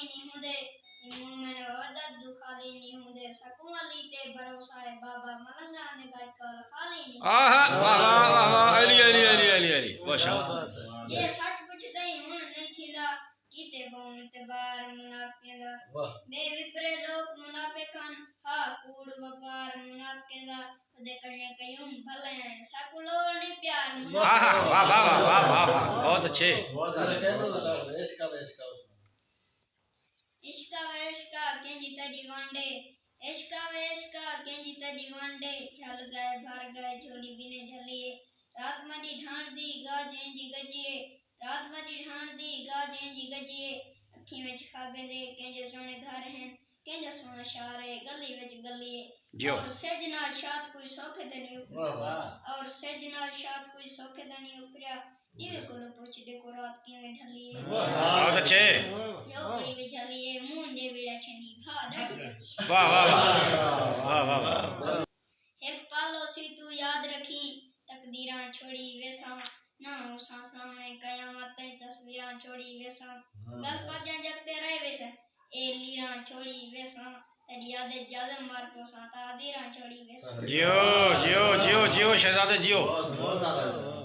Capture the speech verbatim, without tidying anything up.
نہیں ہوندے، مومن ودد دو خالی نہیں ہوندے۔ سکوں علی تے بھروسہ ہے بابا، ملنگاں دے گھر کول خالی نہیں ہوندے۔ آہا، واہ، واہ، واہ، واہ، علی، علی، علی، علی، علی، ماشاءاللہ۔ جے سچ پچھدے ہن نہیں تھیندا، کیتے ٻہوں اعتبار منافقیں دا۔ واہ۔ بے وپرے لوک منافق ہن، ہا کوڑ وپار منافقیں دا۔ تیݙے کݨے قیوم بھلے ہیں، ساکوں لوڑ نہیں پیار منافقیں دا۔ آہا، واہ، واہ، بہت اچھے۔ بہت اچھے۔ عشق آ، عشق آ۔ عشق آ وے عشق آ، کینجھی تیݙی ونڈ اے۔ عشق آ وے عشق آ، کینجھی تیݙی ونڈ اے۔ جھل ڳئے، بھر ڳئے، جھولی بنے جھلی اے۔ رات ماݙی ڈھاݨ دی، ڳاجھ اینجھی ڳجی اے۔ رات ماݙی ڈھاݨ دی، ڳاجھ اینجھی ڳجی اے۔ اکھیں وچ خوابیں دے، کینجھے سوہݨے گھر ہن، کینجھا سوہݨا شہر اے، ڳلی وچ ڳلی اے۔ جیو۔ اور سجھ نال شات کوئی سوکھے تے نہیں اپریا۔ واہ، واہ۔ اور سجھ نال شات کوئی سوکھے تے نہیں اپریا۔ ݙیوے کولوں پچھ ݙیکھو رات کیویں ڈھلی اے۔ واہ۔ بہت اچھے۔ ڄوکڑی وی جھلی اے، مونجھ دے ویڑھے ٹھیندی بھا ݙاڈھی ݙاڈھی اے۔ واہ، واہ، واہ۔ واہ، واہ، واہ۔ ہک پل ہوسی توں یاد رکھیں، تقدیراں چھوڑی ویساں، نہ ہوساں سامݨے قیامت تئیں تصویراں چھوڑی ویساں۔ ہاں۔ ڳل پڄاں جڳ تے رہ ویسن، اے لیراں چھوڑی ویساں، تیݙی یاد اچ جزم مر پوساں، تقدیراں چھوڑی ویساں۔ جیو، جیو، جیو، جیو، شہزادے جیو۔ بہت، بہت زیادہ۔